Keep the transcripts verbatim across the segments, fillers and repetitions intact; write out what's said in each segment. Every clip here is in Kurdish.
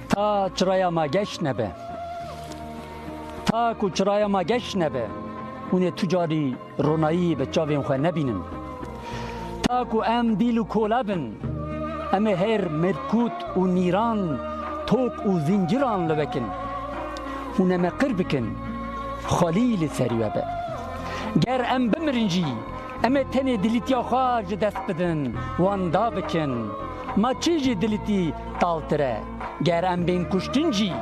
Ta çiraya me geş nebe. Ta ku çiraya me geş nebe, hûn ê tu carî ronayî bi çavên xwe nebînin. Ta ku em dîl û kole bin, em ê her mêrkût û nîran, tok û zinciran li we kin. Hûn ê me qir bikin, xalî li serî we be. Ger em bimirin jî, em ê tenê dilîtiya xwe ji dest bidin, wenda bikin. Ma kî ji dilîtî taltir e? Ger em bên kuştin jî,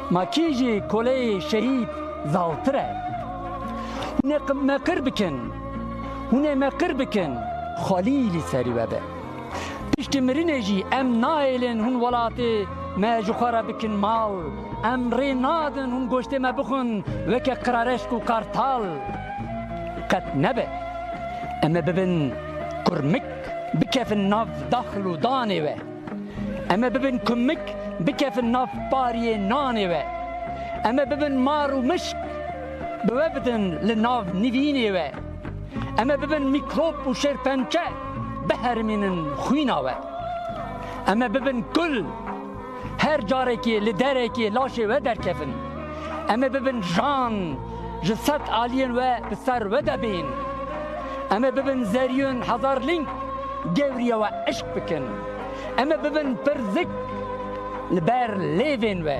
ma kî ji koleyê şehîd zaltir e? Hûn ê qi-, me qir bikin. Hûn ê me qir bikin. Xalî li serî we be. Piştî mirinê jî em nahêlin hûn welatê me ji xwe re bikin mal. Em rê nadin hûn goştê me bixwin weke qirareşk û qartal. Qet nebe. Em ê bibin kurmik, bikevin nav daxil û danê we. Em ê bibin kumik, bikevin nav pariyê nanê we. Em ê bibin mar û mişk, bi we bidin li nav nivînê we. Em ê bibin mîkrop û şêrpençe, biherimînin xwîna we. Em ê bibin kul, her carekê li derekê laşê we derkevin. Em ê bibin jan, ji sed aliyên we bi ser we de bên. Em ê bibin zeriyên hezar ling, gewriya we eşk bikin. Em ê bibin pirzik, li ber lêvên we.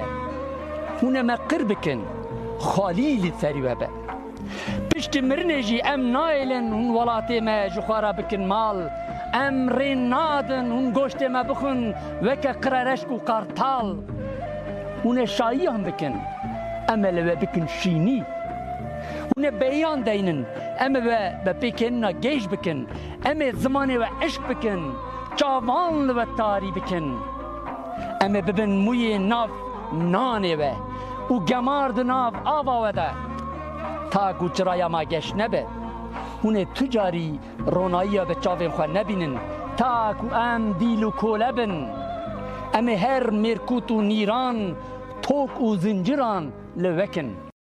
Hûn ê me qir bikin, xalî li serî we be. Piştî mirinê jî em nahêlin hûn welatê me ji xwe re bikin mal. Em rê nadin hûn goştê me bixwin weke qirareşk û qartal. Hûn ê şayiyan bikin, em ê li we bikin şînî. Hûn ê beyan deynin, em ê we bi pêkênina gêj bikin. Em ê zimanê we eşk bikin, çavan li we tarî bikin. Em ê bibin mûyê nav nanê we û gemar di nav ava we de. Ta ku çiraya me geş nebe, hûn ê tu carî ronayiya bi çavên xwe nebînin. Ta ku em dîl û kole bin, em ê her mêrkût û nîran, tok û zinciran li we kin.